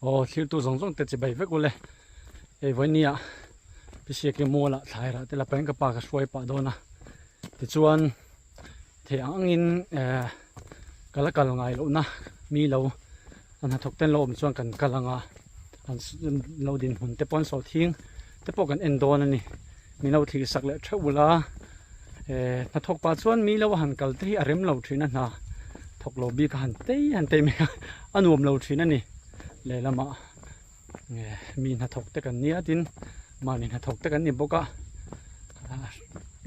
Aw thlir tu zawng zawng te chibai vek ule hei vawinia Pisiaki mual ah thlai rah te la pahin ka pa ka hruai pah dawn a tichuan theih ang angin eh ka la kal ngai loh na mi lo an hnathawk ten lo awm chuan kan kal ang a an lo dinhmun te pawh an sawi thing te pawh kan en dawn a ni min lo thlir sak leh theuh ula eh hnathawk pah chuan mi lo a han kal te hi a rem lo thin a hna thawk lo bik a han tei han tei mai a a nuam lo thin a ni lehlamah eh mi hnathawk te kan nia tin mahni hnathawk te kan ni bawk a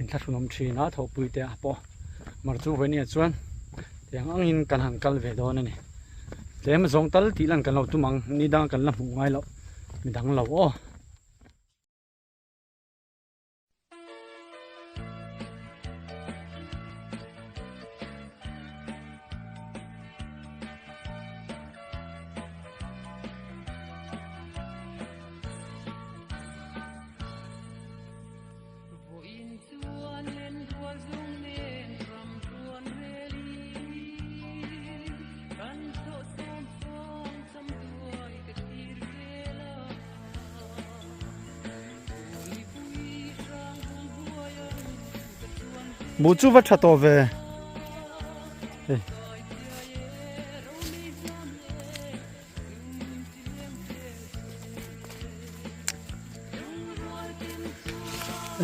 inthlahrunawm thin a thawhpui te ah pawh mar chu vawinia chuan tiang angin kan han kal ve dawn a ni tlem zawng tal tih lan kan lo tum ang ni dang kan la hmuh ngai loh midang lo aw. Buh chu va tha tawh ve hei.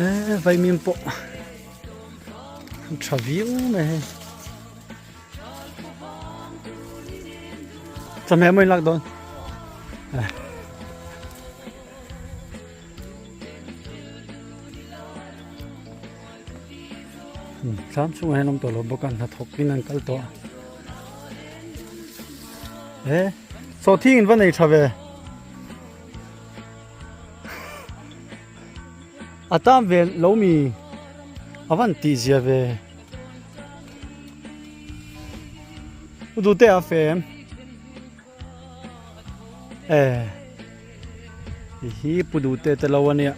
Eh vaimim pawh tha viau mai hei chawhmeh maw in lak dawn thlam chungah hian awm tawh lo bawk a hnathawk in an kal tawh a eh sawhthing in va nei tha ve a tam ve lo mi a van tih zia ve u duhte a fem. Eh hei hi pu duh te te lo ania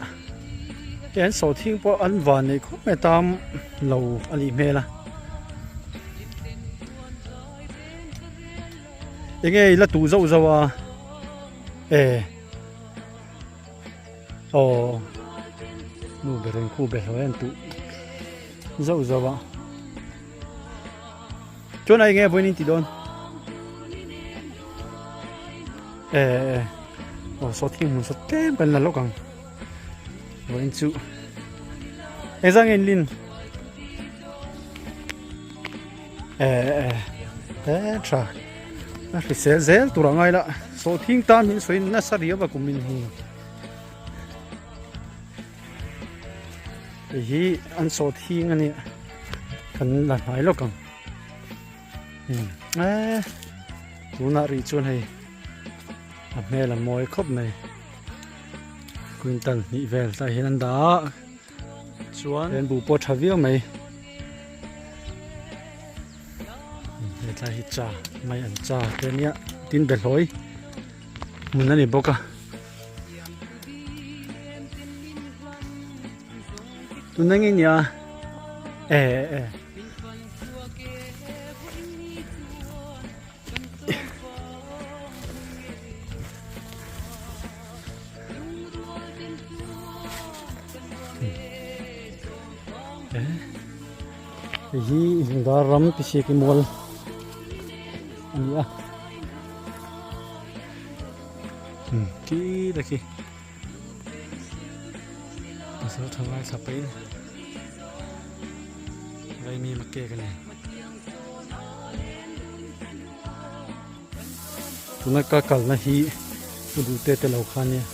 hei an sawhthing pawh an van neih khawp mai tam lo a nih hmel a enge i la tuh zauh zauh a eh aw nu ber in khu ber ho hian tuh zauh zauh a. Chuan a enge vawiin in ti dawn? Eh eh aw saw thing hmun saw tlem kan la lawk ang vawiin chu engzah nge in lin? Eh eh eh tha a hrisel zel tur a ngai la saw thing tan min sawi nasa riau a kum in hi hei hi an saw thing a nia kan la hnai lawk ang. Eh tunah rih chuan hei a hmel a mawi khawp mai quintal hnih vel tah hian an dah a chuan an buh pawh a tha viau mai hetlai hi cha mai an cha te ania tin behlawi hmun a ni bawk a tuna nge nia eh eh. Hei hi Lungdar ram Pisiaki mual a ni a khi ta khi pasal tha ngai thla paih in Raimi Makek a ni. Tuna ka kalna hi u duh te te lo kha nia.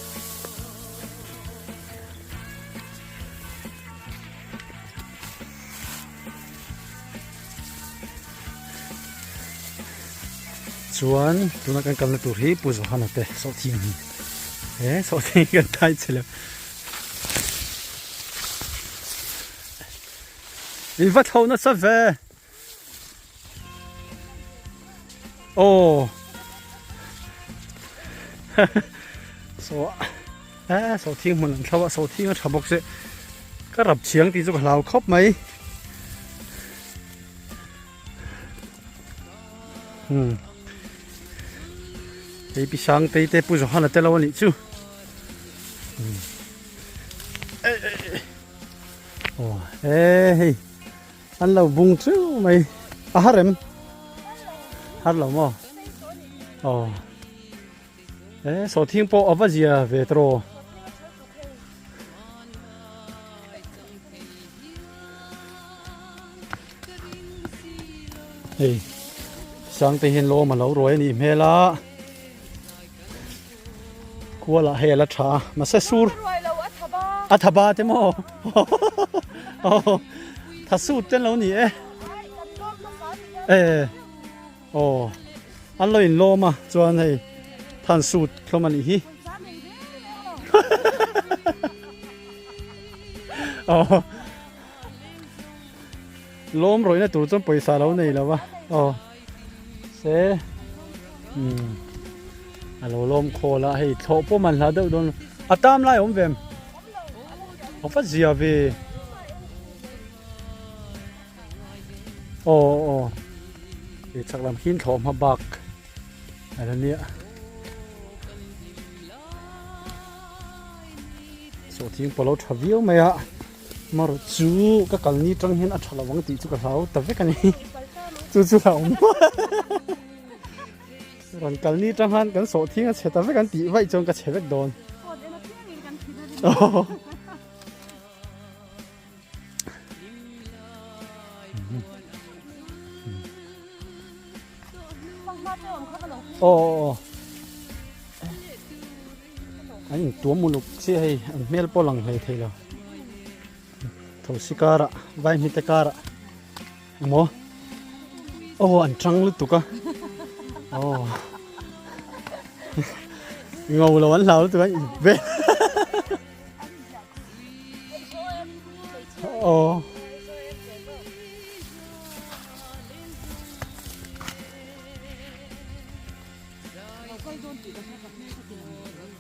Chuan tuna kan kalna tur hi Pu Johana te sawhthing hi he sawhthing hi kan thai che lo. In va tho nasa ve. Aw saw eh sawhthing hmun an thlo a sawhthing a tha bawk se ka rap chiang tih chu ka hlau khawp mai hmm. Hei Pi Sangtei te Pu Johana te lo a nih chu. Aw he hei an lo bung teuh mai a har em? Har lo maw? Aw he sawhthing pawh a va zia ve tawh. Hei Sangte hian lawm a lo ruai a nih hmel a kualah hei a la tha a mahse sur a tha ba te maw tha sut te an lo ni e eh aw an lo inlawm a chuan hei than sut hlawm a nih hi. Aw lawm rawihna tur chuan pawisa lo nei lo va aw se umm a lo lawm khawl a hei thlawh pawh man hla deuh dawn a tam lai awm ve em a va zia ve aw aw hei chhak lam khi thlawh hma bak a la nia. Sawhthing pawh a lo tha viau mai a, marawh chu ka kal ni tang hian a tha lo ang tih chu ka hlau ta vek a ni, chu chu hlauhawm rawn kal ni tang khan kan sawhthing a chhe ta vek an tih vaih chuan ka chhe vek dawn. Aw aw an intuam uluk chiah hei an hmel pawh lang hlei thei lo thosi karah vai hmite karah emaw aw an tang lutuk a aw ngo lo an hlau lutuk a inbe Aw.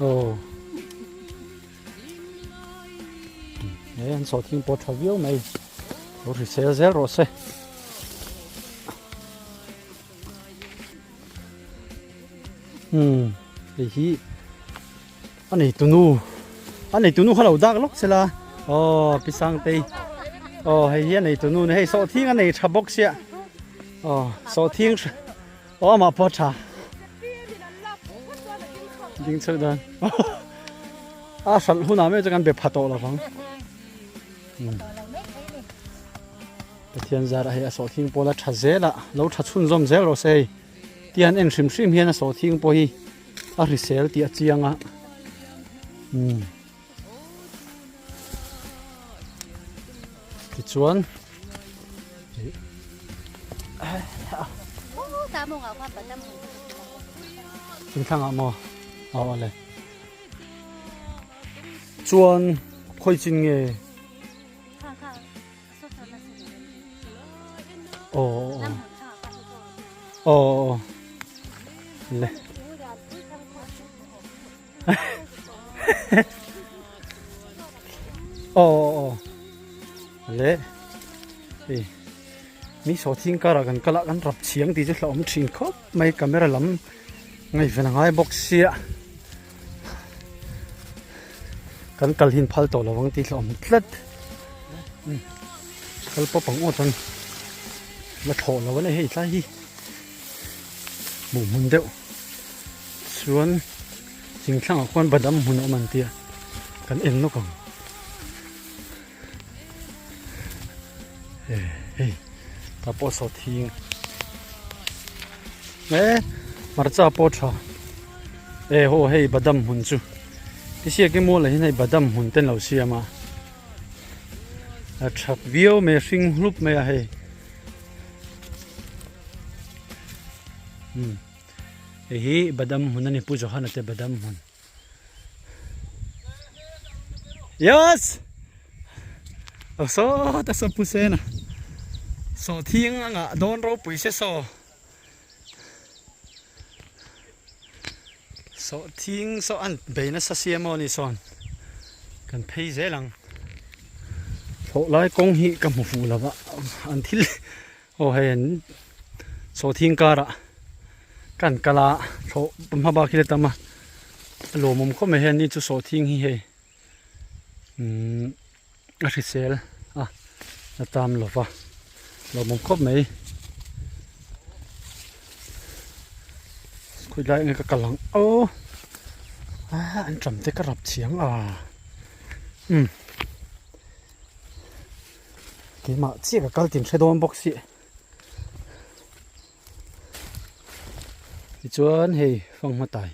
Aw. He an sawhthing pawh tha viau mai. Lo hrisel zel rawh se. Hmm, hei hi A neitunu a neitunu kha lo dak lawk se la aw pi Sangtei aw hei hi a neitunu ni hei sawhthing a nei tha bawk sia aw sawhthing aw amah pawh a tha ding chhoh dan a hralh hunah meuh chu kan be pha tawh lo vang Pathian zarah hei a sawhthing pawh la tha zel a lo tha chhunzawm zel rawh se hei tian en hrim hrim hian a sawhthing pawh hi. A hrisel tih a chiang a umm tichuan thingthlangah maw aw awle chuan khawi chin nge aw aw aw le aw aw le hei mi sawhthing karah kan kal a kan rap chhiang tih chu hlauhawm thin khawp mai camera lam ngaihven a ngai bawk sia kan kal hin phal tawh lo ang tih hlauhawm tlat kal pawp ang aw chuan la thlawh lo a ni hei tlai hi hmuh hmun deuh chuan thingthlangah khuan badam hmun a awm an tia kan en nawk ang hei tah pawh sawhthing e hmarcha pawh tha e haw hei badam hmun chu tisiak emaw lah hian hei badam hmun te an lo siam a a tha viau mai a hring hlup mai a hei hei hi badam hmun a ni Pu Johana te badam hmun. Yes! Aw saw ta saw pu sena saw thing anga dawn ropui se saw saw thing saw an bei nasa sia maw ni sawn kan phei zel ang thlawh lai kawng hi ka hmu fuh lo va an thil aw hei an saw thing karah. Kan kal a thlawh hma bak hi la tam a a lawmawm khawp mai hian ni chu sawhthing hi hei umm a hrisel a la tam lo va lawmawm khawp mai khawi lai nge ka kal ang aw ah an ṭam te ka rap chiang a umm keimah chiah ka kal tin hre dawn bawk si. Tichuan hei fanghma tai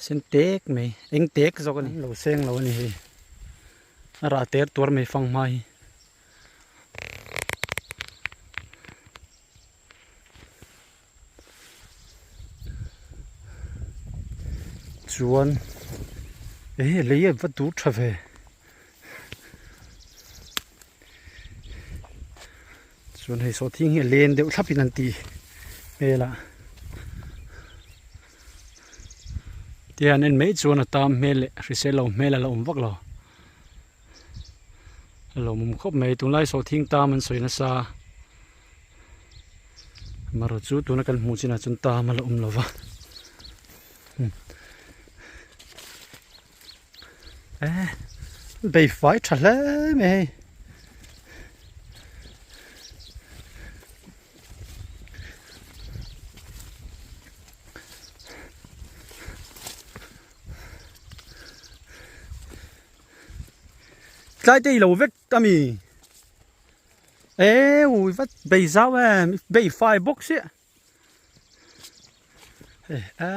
sen tek mai eng tek zawk a ni lo seng lo a ni hei a rah ter tuar mai fanghma hi. Chuan eh lei a va tur tha ve. Chuan hei sawhthing hi a len deuh thlap in an ti hmel a tihian en mai chuan a tam hmel leh hrisel lo hmel a la awm vak lo a lawmawm khawp mai tunlai sawhthing tam an sawi nasa amaherawh chu tuna kan hmuh chinah chuan tam a la awm lo va. Eh bei fai tha hle mai hei. Tlai te i lo vek ta mi? Eh ui vat bei zau em bei fai bawk sia. Hei a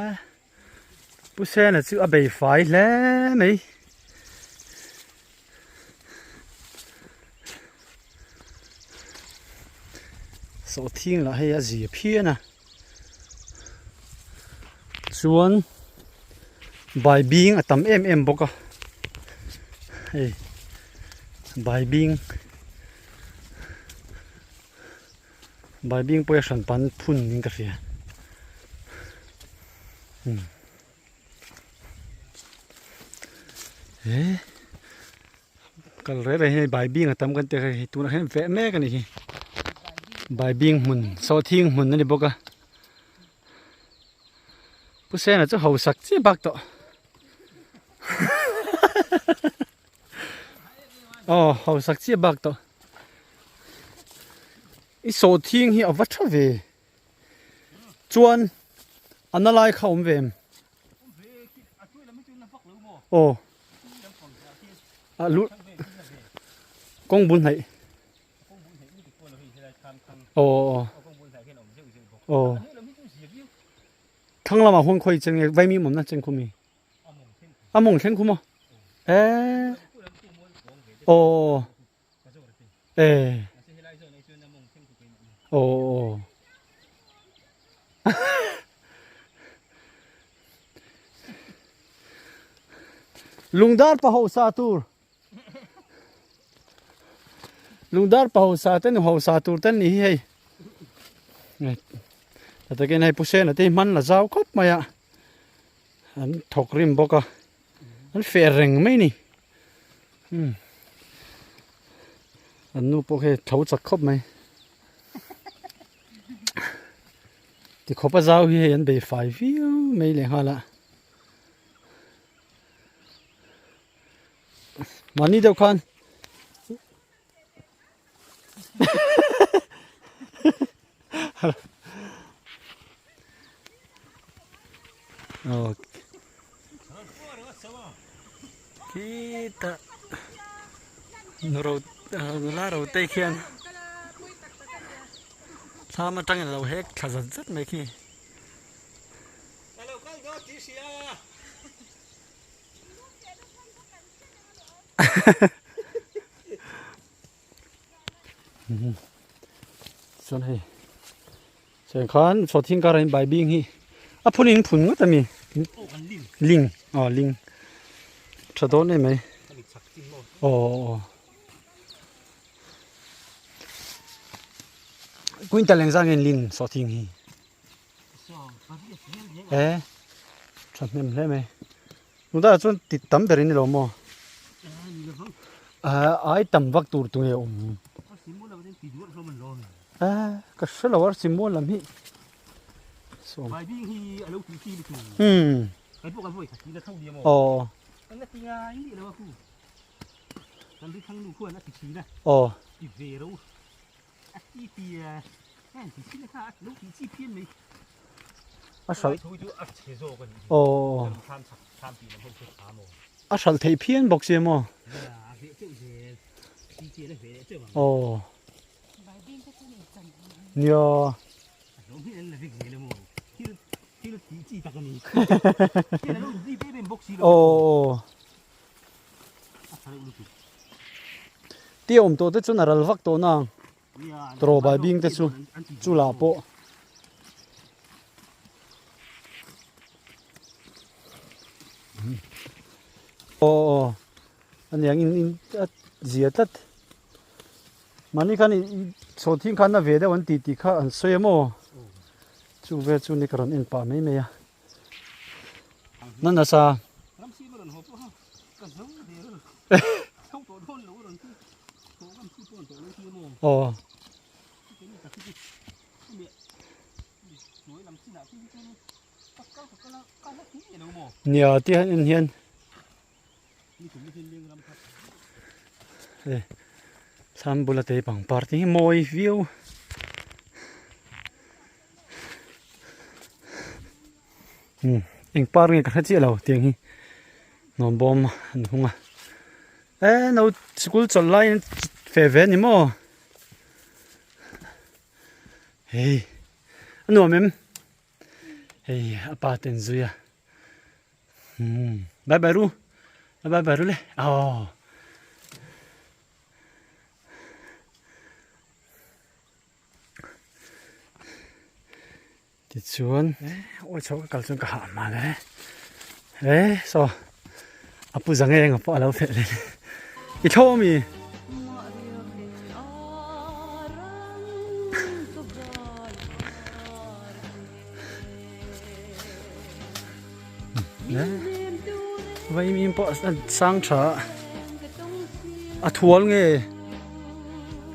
Pu Sena chu a bei fai hle mai. Sawhthing lah hei a zia phian a. Chuan bai bing a tam em em bawk a. Hei bai bing. Baibing pawh hi a hran pan phun in ka hria umm he kal reng reng hi baibing a tam kan tih hei tunah hian veh mek a nih hi baibing hmun sawhthing hmun a ni bawk a pu sena chu hausak chiah bak tawh aw hausak chiah bak tawh. I sawhthing hi a va tha ve chuan a na lai kha a awm ve em? Aw a lu kawng bul hnaih aw aw aw thlang lamah huan khawi chen nge vaimim awmna chen khumi. A mawng thleng khu maw? Eh aw eh aw aw Lungdar pa ho sa tur Lungdar pa ho sa ten ho sa tur ten ni hi hei Takin hei Pu Sena te hi hman la zau khawp mai a. An thawk rim bawk a an feh reng mai ni umm an nu pawh khi tho chak khawp mai tikhawp a zau hi hei an bei fai viau mai leh nghal a mahni deuh khan. Khitah nula ro te khian thlam atangin a lo hek thla zat zat mai khi. Chuan hei chuan khan sawhthing karah hian baibing hi a phun in phun ngawt ami ling aw ling tha dawn em mai aw aw quintal engzah nge ling sawhthing hi e tha hnem hle mai. Nutah chuan ti tam ber in ni lo maw? Ai tam vak tur tu nge awm? Ka hre lo a Simual lam hi. Sawm. Hmm. Aw. Aw. A hralh aw a hralh theih phian bawk sia maw aw nia aw Tia awm tawh te chuan a ral vak tawh nang tawraw bai bing te chu chu lah pawh. Aw aw aniang in in a zia tlat mahni khan i chhawn thing khan a ve deuh an ti tih kha an sawi a maw chu vel chu ni ka rawn en pah mai mai a. Na nasa. Aw. Nia ti han en hian e thlam bula te pangpar te hi mawi viau. Umm eng par nge ka hre chiah lo tiang hi nuam bawm an hung a e no sikul chawlh laiin fe ve a ni maw hei a nuam em hei a pa te an zui a umm bye bye ru bye bye ru le aw. Tichuan awi chho ka kal chuan ka hah hma le e saw a pu za nge eng pawh a lo feh leh i tho ami. Vaimim pawh a sang tha a thual nge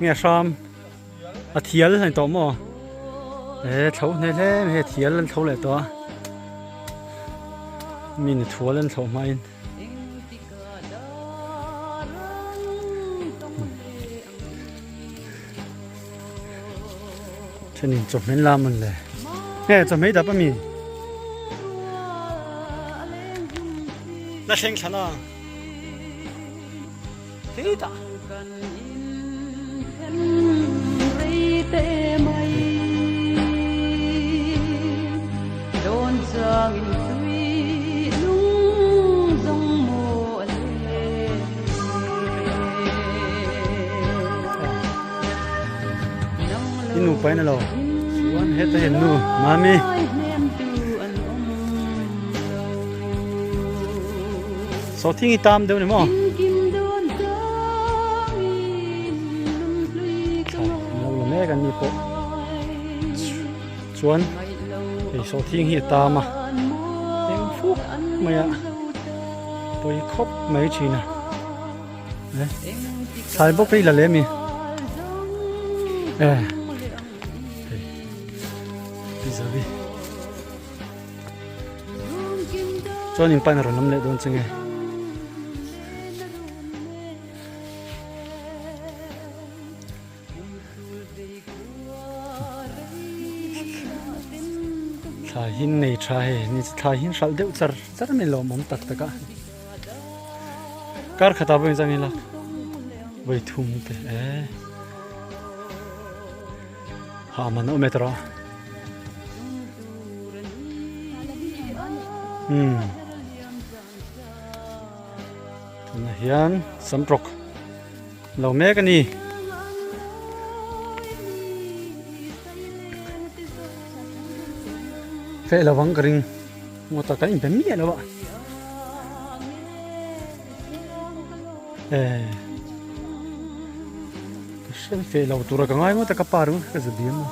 nge hram. A thial a ni tawh maw? He thlo hle hle mai hei thial an thlo leh tawh a mi ni thual an thlo hmain thenin chawhmeh lam an le nge chawhmeh dap ami la thleng thlan a Titah. I nu pain alo chuan heta hian nu mami Sawhthing hi tam deuh ni maw? Lo la mek an ni pawh chuan hei sawhthing hi a tam a eng fuk mai a pawi khawp mai thin a thlai bawk hi la lem i e hei zavi. Chuan in pain a rawn lam leh dawn che nge. Thla hin nei tha hei ni chu thla hin hralh deuh char char mai lawm awm tak tak a. Kar khatah pawh engzah nge lak vawi thum te e. Ha man a awm e tawh. Umm tunah hian samtawk lo mek a ni feh lo vang ka ring ngawt a kan inpe miah lo a eh ka hre feh lo tura ka ngai ngawt a ka pa ringawt ka za diam a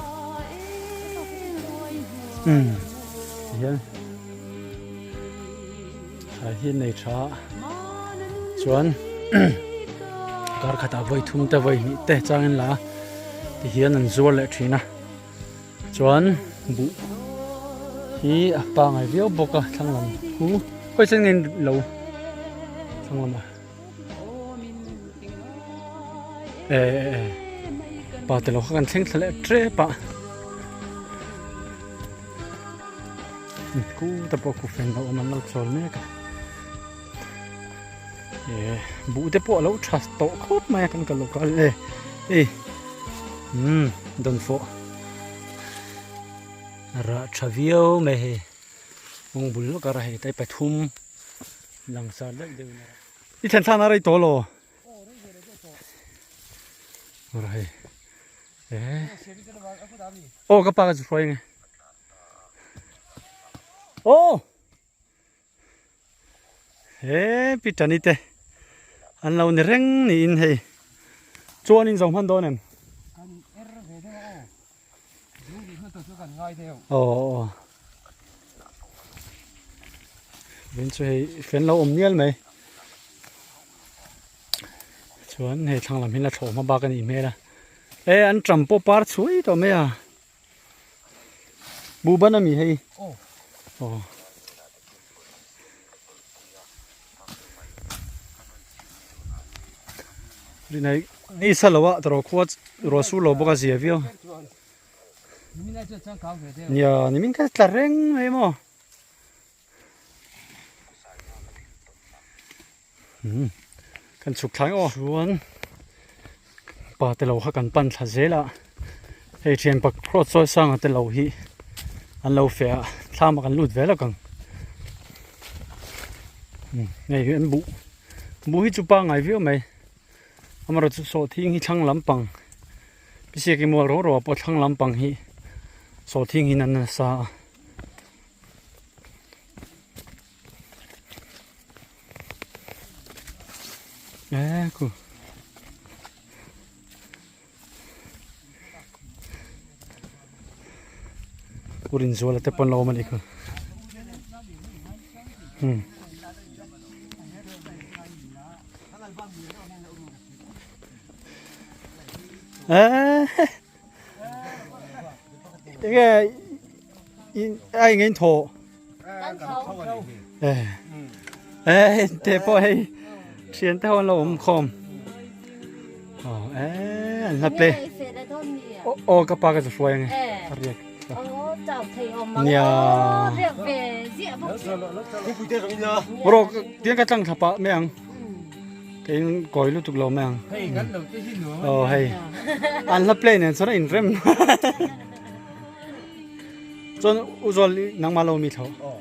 umm tihian thlai hi nei tha chuan kar khatah vawi thum te vawi hnih te changin la tihian an zuar leh thin a chuan buh. Hi a pangai viau bawk a thlang lam khu khawi sen nge lo thlang lamah e e pa te lo kha kan thleng thla leh tep a ku te pawh khu fan lo awm an lo chawl mek a e buh te pawh a lo tha tawh khawp mai a kan kal lo kal e ei umm dawnfawh. Rah tha viau mai hei kawng bul lawk a hei tai pathum langsar deuh deuh in a i thlen thlakna rei tawh lo ra hei eh aw ka pa ka chu hruai nge aw he pi tani te an lo ni reng niin hei chuan in zo hman dawn em aw aw vin chu hei fen lo awm nial mai chuan hei thlang lam hi la thlawh hma bak a nih hmel a e an ṭam pawh par chhuai tawh mai a. Buhban a mi hei aw rinai ni sa lo a tawrh khua ruah sur lo bawk a zia viau nia nimin kha tla reng mai maw Kan chhuk thlai aw chuan pa te lo kha kan pan thla zel a hei thian pak phawt sawi sanga te lo hi an lo feh a thlam ah kan lut ve lawk ang hei hi an buh buh hi chu pangngai viau mai amaherawhchu sawhthing hi thlang lampang pisiak i mual ro ro ah pawh thlang lampang hi sawhthing hi an nasa a. Ecco. Urin zuala te pawn lo awm a nih kha. Hmm. Eh. Enge a eng in thaw eh eh te pawh hei thian te ho an lo awm khawm oh eh an hla ple aw ka pa ka chu hruai ange a riak nia ro tiang ka tlang thla pah mai ang Kei kawi lutuk lo mai ang. Hei kan lo te hi nuam. Oh hei. An hla play nen chuan a inrem. Chuan u zawl nangmah lo mi tho. Oh.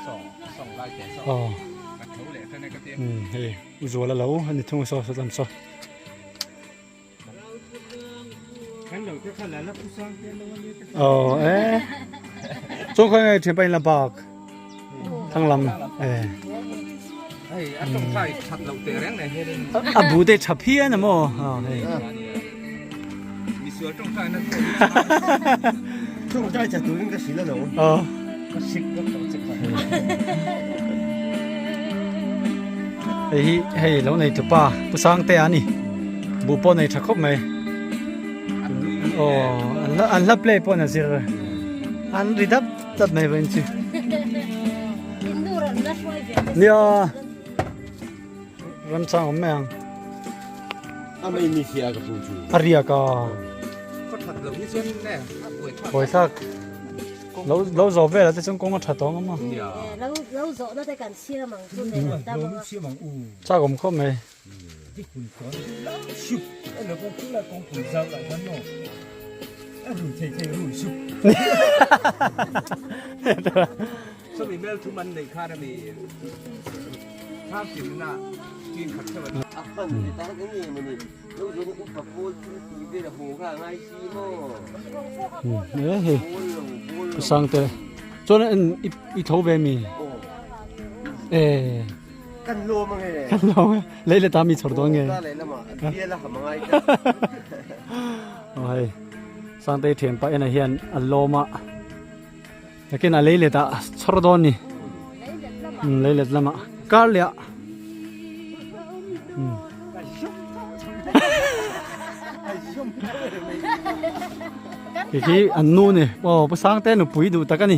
So song lai te so. Oh. Ka tho leh ka ne ka te. Hmm hei u zawl a lo ani thung so so lam so. Kan lo te kha la la pu sang te lo ani te. Oh eh. Chuan khawi ngai thian pa in la bak. Thang lam eh. Hei a tawng thai that lo te reng nei hian in. A bu te tha phian a maw. Ha hei. Mi sual tawng thai na. Tawng thai cha turin ka sil a lo. Oh. Ka sik vek tawh che kha. Hei hi hei lo nei tu pa Pu Sangte a ni. Buh pawh nei tha khawp mai. Aw an hla play pawh an zir an ri dap dap mai vawiin chu. Nia ramchang awm mai ang. A mei mi thia ka pu chu. A riak a. Khaw that lo hi chuan ne a buai thlak. Buai thlak. Lo lo zawh velah te chuan kawng a tha tawng a maw. Lo lo zawhna te kan siam ang chu ne kan dam ang a. Chak awm khawp mai. Sawmi mel thum an neih khan ami thlam tin na chin khat theuh an. A hman ve ta eng nge mawni lo zawng upa pawl thil ti vel a haw kha a ngai si maw. He he Sangte chuan i tho ve mi eh Kan lawm ange. Kan lawm e. Lei le ta mi chhawr dawn nge. Ta leh lamah bial a ham angai ta. Aw hei. Sangtei thian pa ena hian a lawm a. Takin a lei let ah chhawr dawn ni. Um lei let lamah kar leh ah. Um. Khi khi an nu ni. Aw Pu Sangte nupui duh tak a ni.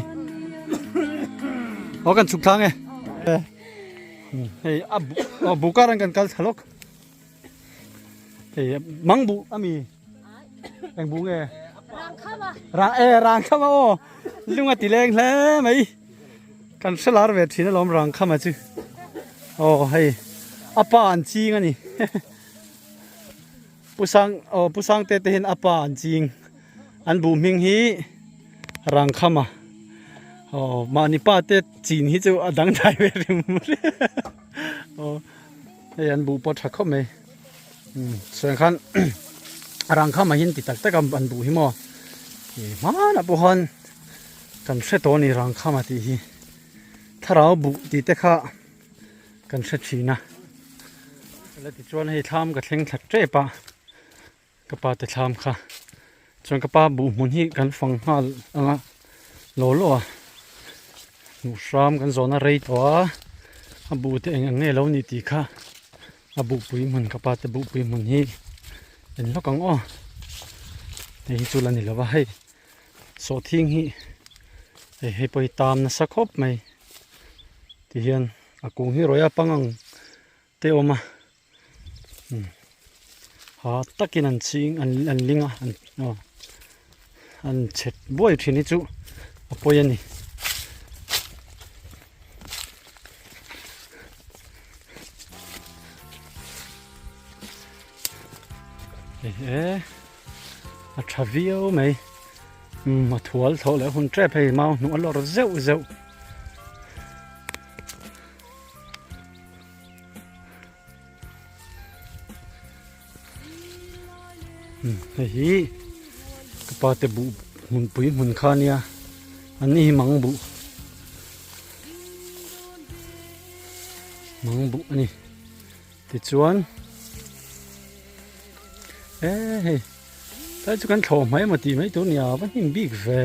Aw kan chhuk thlang e. Hei a aw bu kar an kan kal thla lawk. Hei mang bu ami eng bu nge? Rang khama. Rang e rang khama aw. Lunga ti leng hle mai. Kan hre lar ve thin alawm rang khama chu. Aw hei a pa an ching ani. Pu Sang aw Pu Sangte te hian a pa an ching an buh hming hi Rangkhama aw mahni pa te chin hi chu a dang dai ve rim aw hei an buh pawh tha khawp mai umm chuan khan Rangkhama hi an ti tak tak a an buh hi maw ih hmanah pawh khan kan hre tawh a ni Rangkhama tih hi thlarau buh tih te kha. Kan hre thin a la tichuan hei thlam ka thleng thla tep a ka pa te thlam kha chuan ka pa buh hmun hi kan fang nghal ang a law law a hmuh hram kan zawn a rei tawh a a buh te eng ang nge lo ni tih kha a buhpui hmun ka pa te buhpui hmun hi en lawk ang aw hei hi chu la ni lo va hei sawhthing hi hei hei pawh hi tam nasa khawp mai. Tihian a kung hi rawih a pangang te awm a umm ha takin an ching an an ling a an aw an chhet buai thin hi chu a pawi a ni. Ehe a tha viau mai umm a thual thlawh leh hun tep hei mau hnuh a lawr zeuh zeuh. Hei hi ka pa te buh hmunpui hmun kha ania an ni hi mang buh mang buh a ni tichuan e hei tlai chu kan thlawh hmai emaw tih mai tur nia va hnim bik ve.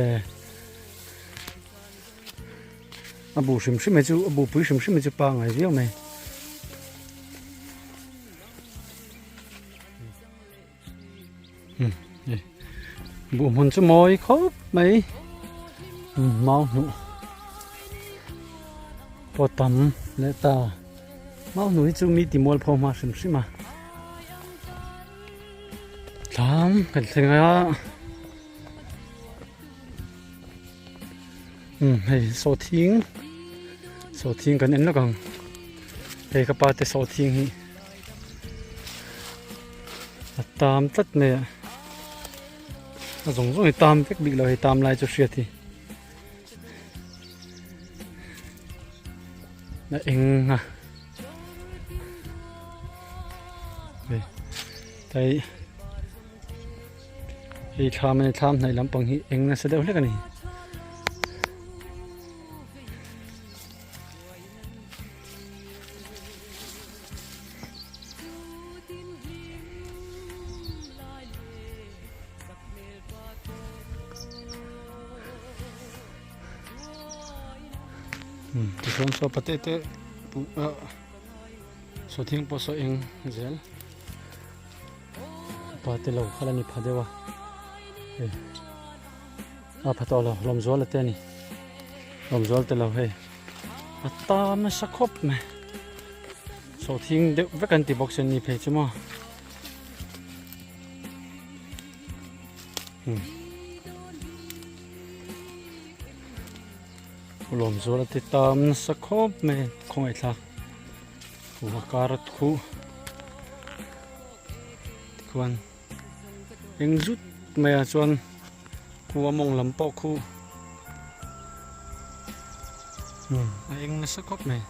A bu hrim hrim hi chu a bu pui hrim hrim hi chu pangai viau mai. Buh hmun chu mawi khawp mai mau hnuh pawh tam leh ta mau hnuh hi chu mi ti mual pho hma hrim hrim a thlam kan thleng a. Umm hei sawhthing sawhthing kan en lawk ang hei ka pa te sawhthing hi a tam tlat mai a a zawng zawng hi tam vek bik lo hei tam lai chu hriat hi a eng a hei tai. Hei thlam a ni thlam hnaih lampang hi eng nasa deuh hlek a ni. Tichuan saw pate te sawhthing pawh saw eng zel. Pa te lo kha la ni pha deuh a hei a pha tawh lo lawmzuala te a ni lawmzuala te lo hei a tam nasa khawp mai sawhthing deuh vek an ti bawk se ni phei chu maw lawmzuala te tam nasa khawp mai khawngaih thlak a kar a thu. Tikhuan eng zut mai ah chuan khua mawng lam pawh khu a eng nasa khawp mai.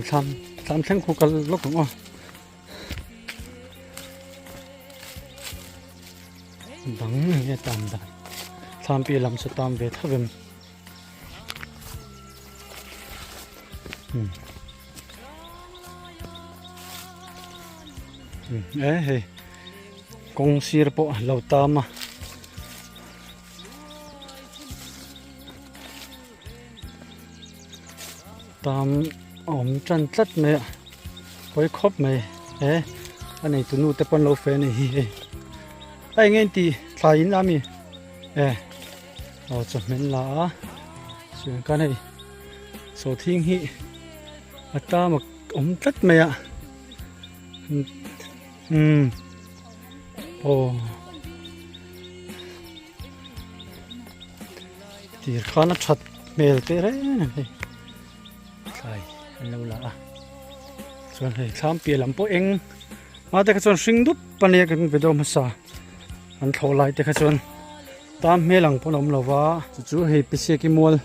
Thlam thlam thleng khu kal lawk ang aw. Bang nge tam dan thlam piah lam chu tam ve tho em e hei kawng sir pawh a lo tam a. Tam a awm tan tlat mai a. Pawi khawp mai e a neitu nu te pawn lo fe a ni hi hei a eng nge in tih thlai in la ami e aw chawhmeh la a chuan khan hei sawhthing hi a tam a awm tlat mai a umm aw tir khan a that hmel teh reng a ni. Thlai an lo la a chuan hei thlam piah lam pawh eng hma te kha chuan hring dup a nia kan video hmasa an thlawh lai te kha chuan tam hmel ang pawn a awm lo va chu chu hei pisiaki mual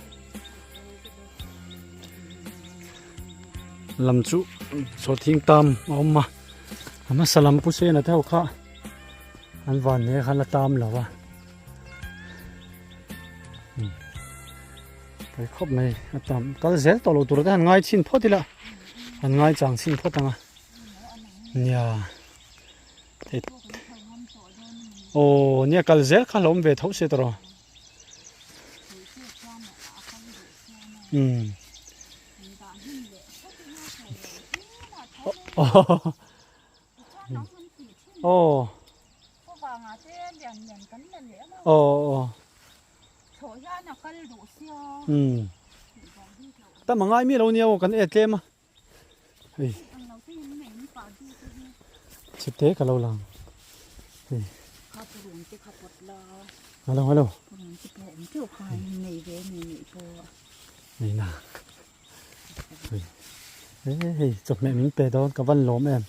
lam chu sawhthing tam a awm a a hmasa lam pu sena te ho kha an van hle khan a tam lo va. Pawi khawp mai a tam kal zel tawh lo tur te han ngai chhin phawt ila han ngai chang chhin phawt ang a nia hei aw nia kal zel kha hlawm ve tho se tawh um aw aw aw Thlawh hian a kal duh sia. Umm. Tam a ngai mi lo nia aw kan e tlem a. Hei. Chite ka lo lang. Hei. Kha purun te kha pawt la. Hello hello. Purun te pawh awm teuh kha nei ve nei nei pawh. Nei na. Hei. Hei chawhmeh min pe dawn ka van lawm em.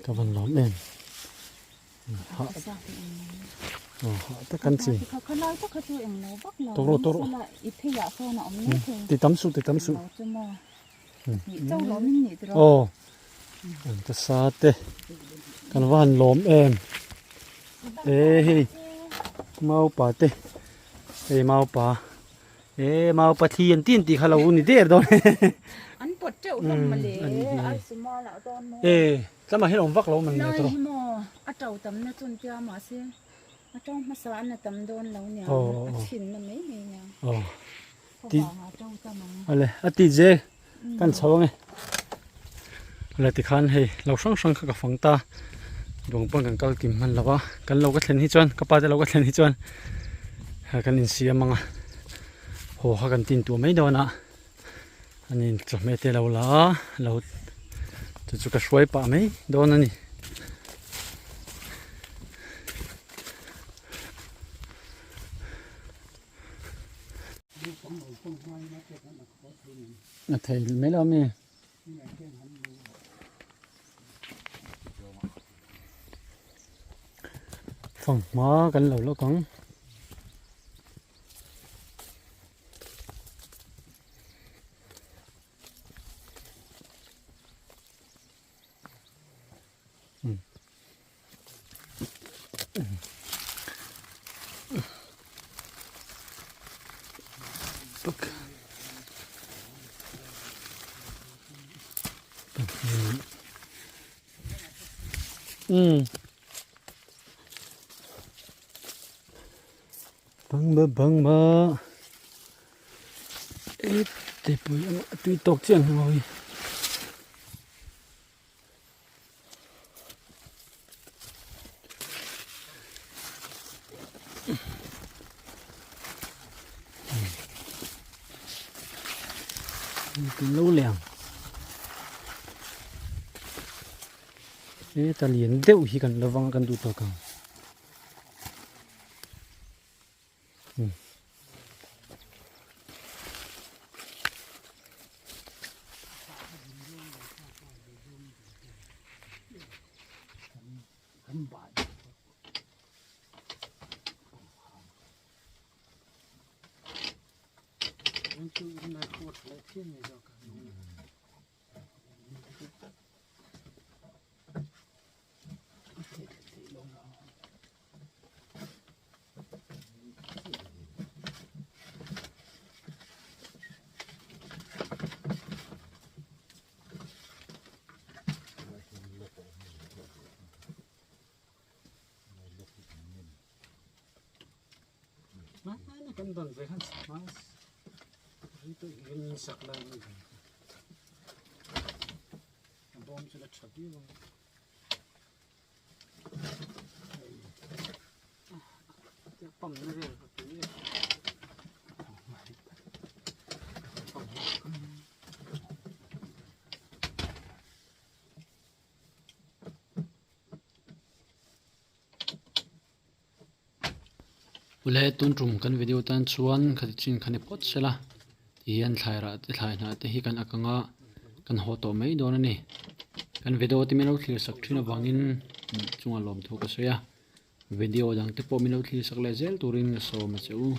Ka van lawm em. Tawrh tawrh ti tam suh ti tam suh aw an ta sa te kan va han lawm em e hei maupa te hei maupa e maupa thi an ti an tih kha lo ni der dawn an pawt teuh hlawm mawle e Tlama hian awm vak lo man Lai hi maw a to tam na chun tia mahse a to hmasa an a tam dawn lo nia a chhin na mai mai nia ti ale a ti je kan chho ange ale tikhan hei lo hrang hrang kha ka fang ta duang pawn kan kal kim hman lo a kan lo ka thlen hi chuan ka pa te lo ka thlen hi chuan kan insiam anga haw kha kan tin tuah mai dawn a. Ani chawhmeh te lo la a lo chu chu ka hruai pah mai dawn a ni. A thei mai lo ami. Fanghma kan lo lawk ang. Bang bang ba e te pui ang a tui tawk chiah ang hawi lo leng e ta lian deuh hi kan lo vang a kan duh tawk ang. bawm chu la tha viau ang. Pump na vel ka tui e. Ule tun tum kan video tan chuan khati chin kha ni phawt sela tihian thlai rah te thlai hnah te hi kan ak anga kan haw tawh mai dawn a ni. Kan video te min lo thlir sak thin avangin chunga lawmthu ka sawi a video dang te pawh min lo thlir sak leh zel turin ka sawm a che u.